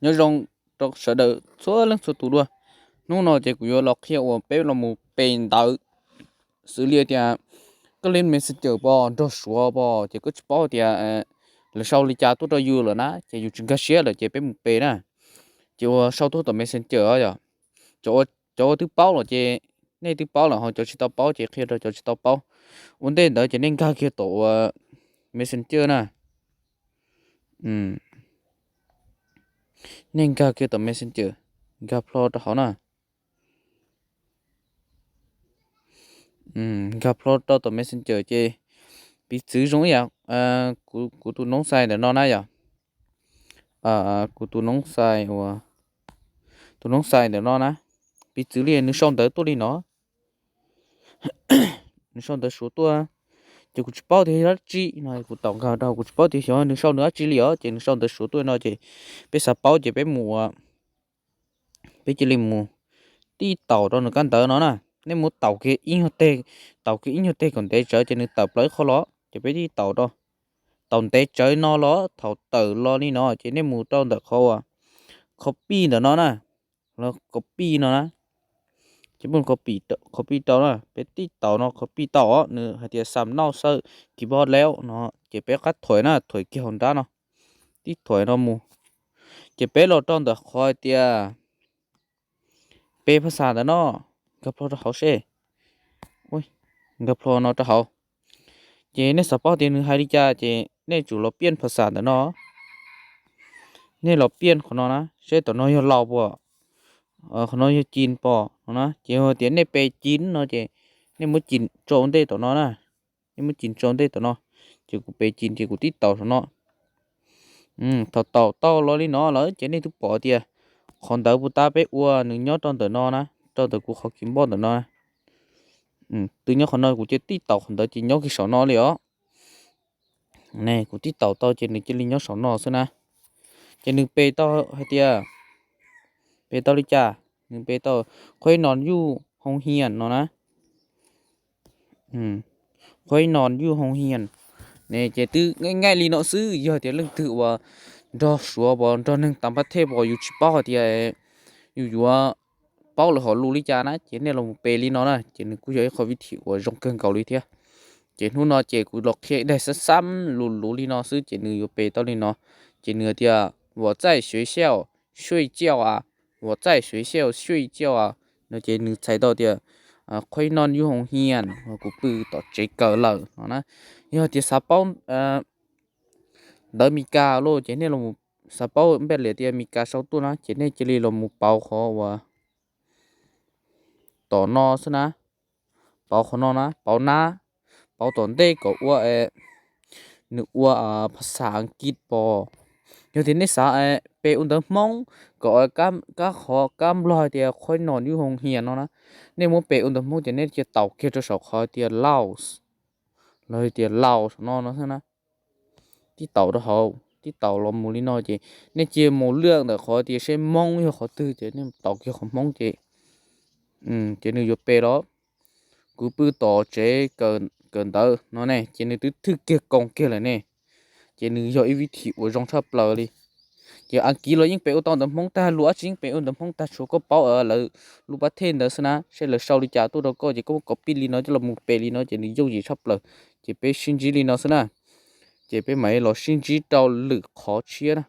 Nyob zoo rau sawv daws txhua leej txhua tus dua. Hnub no ces kuv yuav los qhia uas peb los mus pe ntawv xws li tias koj li Messenger pom nrog Suav pom ces koj tsis paub tias lawv sau li cas tuaj rau yus lawm na ces yus tsis nkag siab lawm ces peb mus pe na. Ces uas sau tuaj tom Messenger yom, cov uas twb paub los ces nej twb paub lawm, ho cov tsis tau paub ces qhia rau cov tsis tau paub. Ua ntej ntawd ces nej nkag kiag tom uas Messenger na. Nej nkag kiag tom Messenger, nkag plho rau hauv na. Nkag plho rau tom Messenger ces piv txwv zoo ib yam kuv tus noob xais ntawm no na yom. Kuv tus noob xais uas, tus noob xais ntawm no na, piv txwv li nws sau ntawv tuaj li no, nws sau ntawv Suav tuaj, ces kuv tsis paub tias yog dab tsi no, kuv tau nkag rau kuv tsis paub tias xyov nws sau nws dab tsi li os, ces nws sau ntawv Suav tuaj no ces peb xav paub ces peb mus, peb cia li mus tib taus rau nws kab ntawv no na. Nej mus taus kiag ib nyuag teg, taus kiag ib nyuag teg kom ntev tsawv ces nws tawm plaws ib qho los ces peb tib taus rau. Taus ntev tsawv no los thaum tawm los li no ces nej mus rau ntawm qhov uas copy ntawm no na, los copy no na. Ces peb copy rau na, peb tib taus no copy tau os, nws hais tias xam noj xawb kis poj leo no, ces peb qab thuam na, thuam kiag hauv nrab no, tib thuam no mus. Ces peb los rau ntawm qhov hais tias pe phas xas ntawm no, nkag plho rau hauv seb, nkag plho no rau hauv. Ces nej xav paub tias nws hais li cas ces nej tsum los piaj phas xas ntawm no. Nej los piaj qhov no na, seb tom no yog Laus pom, qhov no yog Cin pom no na. Ces yog tias nej pe Cin no ces nej muab Cin tso ua ntej tom no na. Nej muab Cin tso ua ntej tom no, ces kuv pe Cin ces kuv tib taus saum no. Thaum taus tau los li no lawm ces nej twb pom tias qhov ntawv puas tab peb ua nws nyob rau ntawm no na, rau ntawm kuv qhov kis npoj ntawm no. Twb nyob qhov no kuv cia tib taus qhov ntawv ces nyob kiag saum no li os. Ne kuv tib taus tau ces nws cia li nyob saum no xwb na. Ces nws pe tau hais tias, pe tau li cas, nws pe tau Khuaib Noj Yuj Hoo Hias no na. Khuaib Noj Yuj Hoo Hias ne, ces twb nqaij nqaij li no xwb. Yog tias leej twg uas nrog Suav pom, nrog neeg tas npab thej pom, yus tsis paub hais tias yus yuav paub lawv hom lus li cas na, ces nej los mus pe li no na, ces nws kuj yog ib qho vib thim uas zoo kawg nkaus li thiab. Ces hnub no ces kuv los qhia ib daig xab xab lus luv li no xwb ces nws yuav pe tau li no. Ces nws tias 我在学校睡觉啊, 我在学校睡觉啊 no ces nws txhais tau tias Khuaib Noj Yuj Hoo Hias, kuv pw tom tsev kawm lawm no na. Yog tias xav paub ntawv Mes Kas los ces nej los, xav paub npaj lias tias Mes Kas sau tuaj na ces nej cia li los mus pauv qhov uas tom no xwb na. Pauv qhov no na, pauv na, pauv tom ntej kom ua, nws ua phas xas Askiv pom. Yog tias nej xav pe ua ntawv Hmoob kom kab qhov kab nplog hais tias Khuaib Noj Yuj Hoo Hias no na, nej muab pe ua ntawv Hmoob ces nej cia taus kiag rau saum qhov tias Laus, los tias Laus saum no no xwb na. Tib taus rau hauv, tib taus los mus li no ces nej cia mus lwaj ntawm qhov tias seb Hmoob yog qhov twg ces nej taus kiag qhov Hmoob ces, ces nws yuav pe los. Kuv pw tom tsev kawm ntawv no ne, ces nws twb thwj kiag koos kiag lawm ne. Ces nws yog ib vib thim uas zoo tshaj plaws li. Ces Askiv los yeej pe ua tau ntawv Hmoob tag, lus dab tsi yeej pe ua ntawv Hmoob tag, tshuav koj paub lawv lub pab thej ntawd xwb na, seb lawv sau li cas tuaj rau koj ces koj muab copy li no coj los mus pe li no ces nws yooj yim tshaj plaws. Ces peb sib ntsib li no xwb na. Ces peb mam los sib ntsib rau lwm qhov tshiab na.